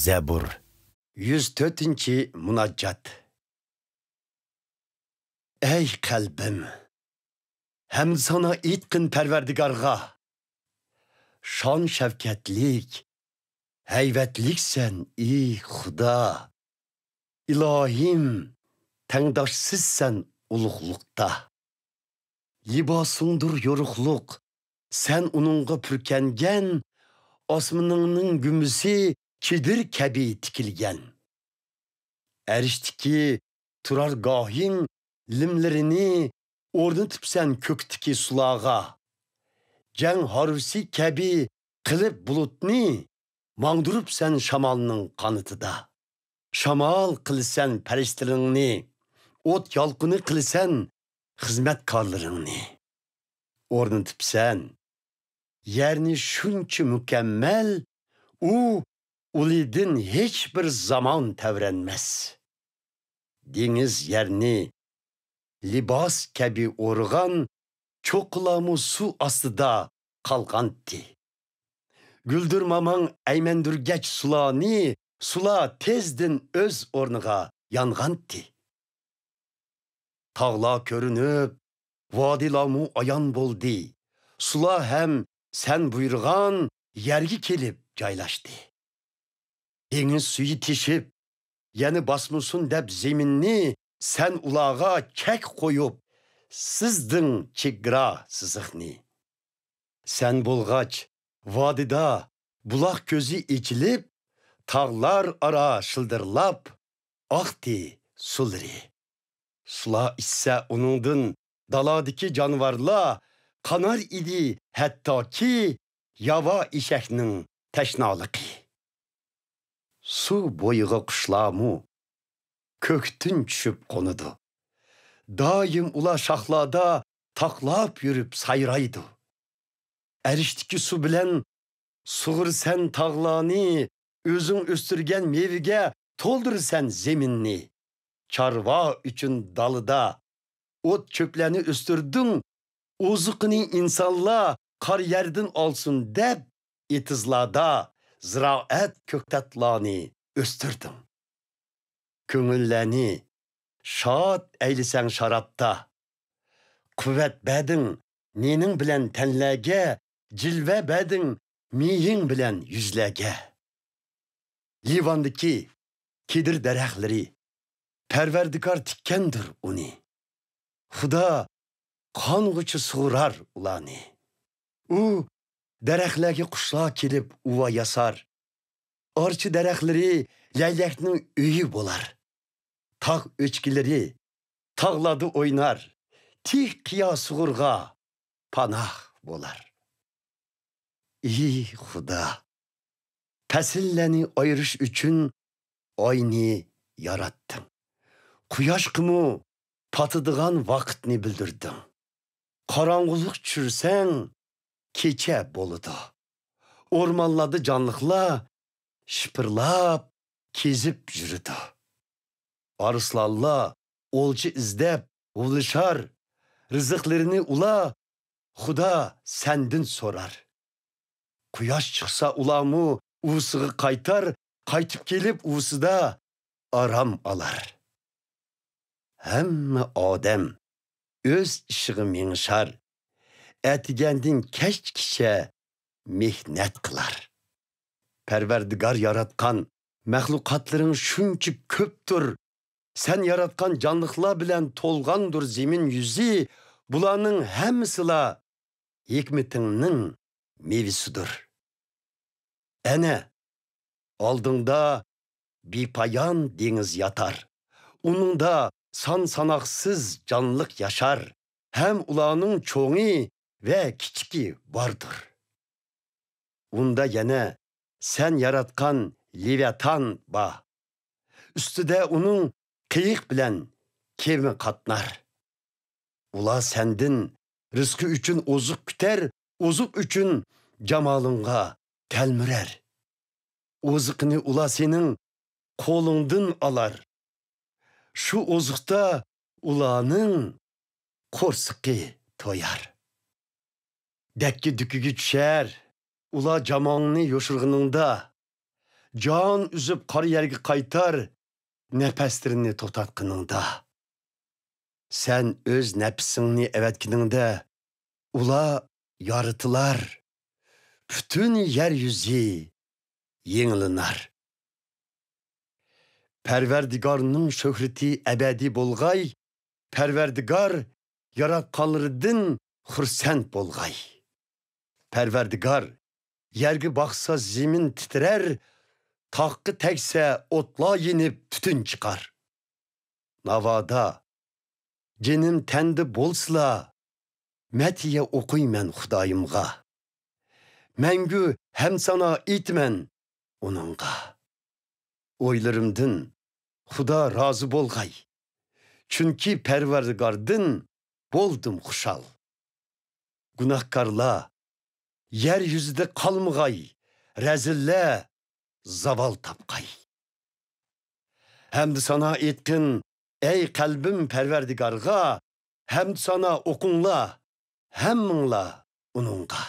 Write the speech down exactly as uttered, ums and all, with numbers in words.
زەبۇر. يۈز تۆتىنچى مۇناجات. ئەي قەلبىم، ھەمدۇ سانا ئېيتقىن پەرۋەردىگارغا. شان-شەۋكەتلىك، ھەيۋەتلىكسەن، ئى خۇدا! ئىلاھىم، تەڭداشسىزسەن ئۇلۇغلۇقتا. لىباسىڭدۇر يورۇقلۇق، سەن ئۇنىڭغا پۈركەنگەن، ئاسمىنىڭنىڭ گۈمبىسى چېدىر كەبى تىكىلگەن. ئەرشتىكى تۇرارگاھىڭ لىملىرىنى ئورنىتىپسەن كۆكتىكى سۇلارغا. جەڭ ھارۋىسى كەبى قىلىپ بۇلۇتنى ماڭدۇرۇپسەن شامالنىڭ قانىتىدا. شامال قىلىسەن پەرىشتىلىرىڭنى، ئوت يالقۇنى قىلىسەن خىزمەتكارلىرىڭنى. ئورنىتىپسەن يەرنى شۇنچە مۇكەممەل، ئۇ ئۇلىدىن ھېچبىر زامان تەۋرەنمەس. دېڭىز يەرنى لىباس كەبى ئورىغان، چوققىلارمۇ سۇ ئاستىدا قالغانتى. گۈلدۈرماماڭ ئەيمەندۈرگەچ سۇلارنى، سۇلار تېزدىن ئۆز ئورنىغا يانغانتى. تاغلار كۆرۈنۈپ، ۋادىلارمۇ ئايان بولدى. سۇلار ھەم سەن بۇيرۇغان يەرگە كېلىپ جايلاشتى. دېڭىز سۈيى تېشىپ، يەنە باسمىسۇن دەپ زېمىننى، سەن ئۇلارغا چەك قويۇپ، سىزدىڭ چېگرا سىزىقنى. سەن بولغاچ، ۋادىدا بۇلاق كۆزى ئېچىلىپ، تاغلار ئارا شىلدىرلاپ ئاقتى سۇلىرى. سۇلار ئىچسە ئۇنىڭدىن دالادىكى جانىۋارلار، قانار ئىدى ھەتتاكى ياۋا ئېشەكنىڭ تەشنالىقى. سۇ بويىغا قۇشلارمۇ كۆكتىن چۈشۈپ قونىدۇ. دائىم ئۇلار شاخلاردا تاقلاپ يۈرۈپ سايرايدۇ. ئەرشتىكى سۇ بىلەن سۇغۇرىسەن تاغلارنى، ئۆزۈڭ ئۆستۈرگەن مېۋىگە تولدۇرىسەن زېمىننى. چارۋا ئۈچۈن دالىدا ئوت-چۆپلەرنى ئۆستۈردۈڭ، ئوزۇقىنى ئىنسانلار قار يەردىن ئالسۇن دەپ، ئېتىزلاردا زىرائەت كۆكتاتلارنى ئۆستۈردۈڭ. كۆڭۈللەرنى شاد ئەيلىسەڭ شارابتا. قۇۋۋەت بەردىڭ نېنىڭ بىلەن تەنلەرگە، جىلۋە بەردىڭ مېيىڭ بىلەن يۈزلەرگە. لىۋاندىكى كېدىر دەرەخلىرى، پەرۋەردىگار تىككەندۇر ئۇنى. خۇدا قانغۇچە سۇغۇرار ئۇلارنى. ئۇ دەرەخلەرگە قۇشلار كېلىپ ئۇۋا ياسار. ئارچا دەرەخلىرى لەيلەكنىڭ ئۆيى بولار. تاغ ئۆچكىلىرى تاغلاردا ئوينار. تىك قىيا سۇغۇرغا پاناھ بولار. ئى خۇدا! پەسىللەرنى ئايرىش ئۈچۈن ئاينى ياراتتىڭ. قۇياشقىمۇ پاتىدىغان ۋاقىتنى بىلدۈردۈڭ. قاراڭغۇلۇق چۈشۈرسەڭ، كېچە بولىدۇ. ئورمانلاردا جانلىقلار شىپىرلاپ كېزىپ يۈرىدۇ. ئارسلانلار ئولجا ئىزدەپ ھۇۋلىشار، رىزىقلىرىنى ئۇلار خۇدا سەندىن سورار. قۇياش چىقسا ئۇلارمۇ ئۇۋىسىغا قايتار، قايتىپ كېلىپ ئۇۋىسىدا ئارام ئالار. ھەممە ئادەم ئۆز ئىشىغا مېڭىشار، ئەتىگەندىن كەچكىچە مېھنەت قىلار. پەرۋەردىگار ياراتقان مەخلۇقاتلىرىڭ شۇنچە كۆپتۇر، سەن ياراتقان جانلىقلار بىلەن تولغاندۇر زېمىن يۈزى، بۇلارنىڭ ھەممىسىلا ھېكمىتىڭنىڭ مېۋىسىدۇر. ئەنە، ئالدىڭدا بىپايان دېڭىز ياتار. ئۇنىڭدا سان-ساناقسىز جانلىق ياشار، ھەم ئۇلارنىڭ چوڭى ۋە كىچىكى باردۇر. ئۇندا يەنە سەن ياراتقان لېۋىياتان بار. ئۈستىدە ئۇنىڭ قېيىق بىلەن كېمە قاتنار. ئۇلار سەندىن رىزقى ئۈچۈن ئوزۇق كۈتەر، ئوزۇق ئۈچۈن جامالىڭغا تەلمۈرەر. ئوزۇقىنى ئۇلار سېنىڭ قولۇڭدىن ئالار. شۇ ئوزۇقتا ئۇلارنىڭ قورسىقى تويار. دەككە-دۈككىگە چۈشەر، ئۇلار جاماڭنى يوشۇرغىنىڭدا. جان ئۈزۈپ قارا يەرگە قايتار، نەپەسلىرىنى توختاتقىنىڭدا. سەن ئۆز نەپسىڭنى ئەۋەتكىنىڭدە، ئۇلار يارىتىلار، پۈتۈن يەر يۈزى يېڭىلىنار. پەرۋەردىگارنىڭ شۆھرىتى ئەبەدىي بولغاي، پەرۋەردىگار ياراتقانلىرىدىن خۇرسەن بولغاي. پەرۋەردىگار يەرگە باقسا زېمىن تىترەر، تاغقا تەگسە ئوتلار يېنىپ تۈتۈن چىقار. ناۋادا جېنىم تەندە بولسىلا، مەدھىيە ئوقۇيمەن خۇدايىمغا. مەڭگۈ ھەمدۇسانا ئېيتىمەن ئۇنىڭغا. ئويلىرىمدىن خۇدا رازى بولغاي. چۈنكى پەرۋەردىگاردىن بولدۇم خۇشال. گۇناھكارلار يەر يۈزىدە قالمىغاي، رەزىللەر زاۋال تاپقاي. ھەمدۇسانا ئېيتقىن، ئەي قەلبىم پەرۋەردىگارغا، ھەمدۇسانا ئوقۇڭلار، ھەممىڭلار ئۇنىڭغا.